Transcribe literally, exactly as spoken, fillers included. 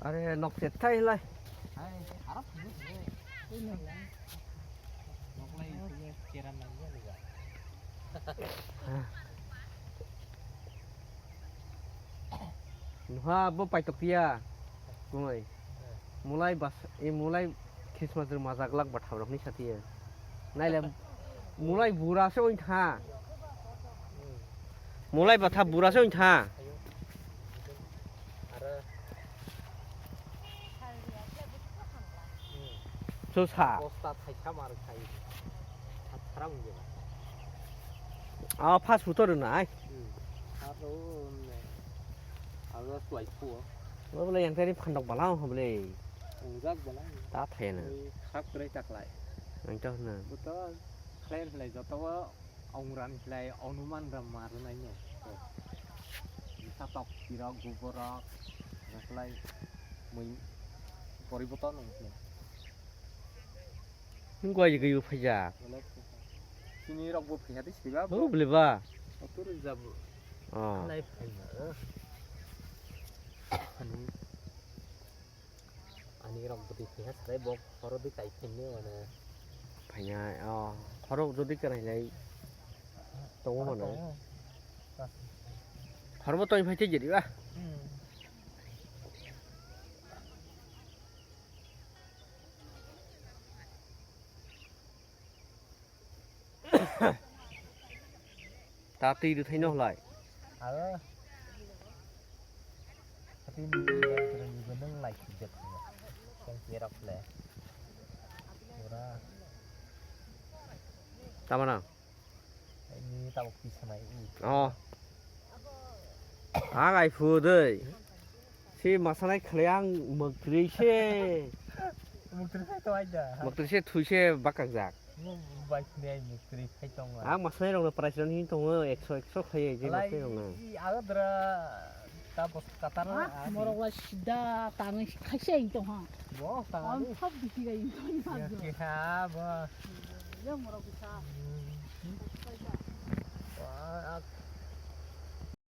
Are nok chet thai lai. Nuha bo paitok tiya. Kumai. Mulai bas, e mulai Christmas rok majak lak ba thabrok ni satiya. Naile mulai bura se oin tha. Mulai batha bura se oin tha. So sa. Bosta thaisa mar khai. Thara wngya. Ah, fast food to rwnai. Aro ne. Aro slai phuo. Bo bole yang tari phandok balang ho bole. Ungjak balang. Ta thayana. Khak krai taklai. Ang to na. Buto khlai khlai joto o Aung ran khlai anuman ram marnai ne. Bisa tok tirok guborok naklai mui poriboton nung khe. Nung gua ye gui phaja. Sini rok bo phaja de siba. Oh, bole ba. Otur jab. Oh. Nai phaja. Ani rok bwtwi phaikha sarai bo khoro di tai phainai mane. Phainai, oh, khoro jodi kwrwi lai tongo mane. Khoro bo tong phai thai jedi ba. Hmm. Ta twi rwthai no hlai. Aro. Ati ni ni ni ni nang lai ki jet. Yang kira ple. Ora. Tamana. Ini tabuk pisa nai. Oh. Ang ai phu dei. Si masanai khlai ang mwktwi se. Mwktwi se to aida. Mwktwi se thui se bakak jak. Mo bai khne ai mwktwi khai tong. Ang masanai rok no price rok hin tongo ekso ekso khai je mwktwi rok no. I agadra ta bos katar. Morok la sida tangwi khaisa hin tong ha. Bo tangwi. Thap bisi ga hin tong ha. Ya ki ha bo. Ya morok bisa. Wah.